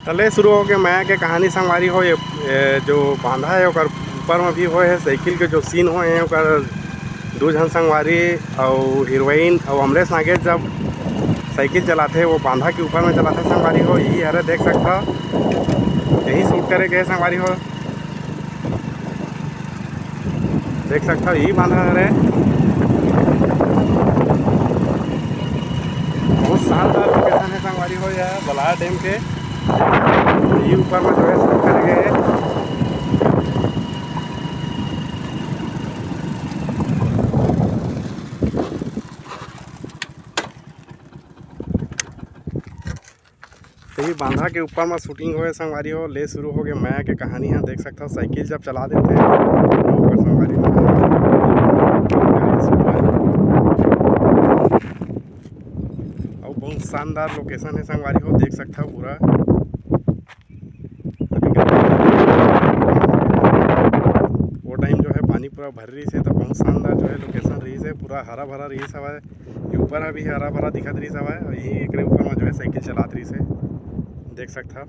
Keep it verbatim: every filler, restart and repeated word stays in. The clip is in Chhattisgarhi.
चले शुरू हो गए मया के कहानी संगवारी हो। ये, ये जो बांधा है ओकर ऊपर में भी होए है साइकिल के जो सीन होए हैं ओकर दू झन संगवारी अउ हीरोइन अउ अमरेश नागेश जब साइकिल चलाथे वो बांधा के ऊपर में चलाथे संगवारी हो। यही हरे देख सकता यही शूट करे गए संगवारी हो। देख सकता हो यही बांधा हरे। बहुत शानदार लोकेशन है संगवारी हो यह बलाह डैम के। ये ऊपर में जो है शूट करे गए हैं। तो ये बांधा के ऊपर में शूटिंग होए संगवारी हो। ले शुरू हो गए मया के कहानी है देख सकता हो साइकिल जब चला देते हैं ऊपर संगवारी हो। अउ बहुत शानदार लोकेशन है संगवारी हो देख सकता हो पूरा। अभी वो टाइम जो है पानी पूरा भर रही है तो बहुत शानदार जो है लोकेशन रही है पूरा हरा भरा रही हवा। ये ऊपर अभी हरा भरा दिखत रही हवा अउ ये एकरे ऊपर में जो है साइकिल चलात रही है देख सकता।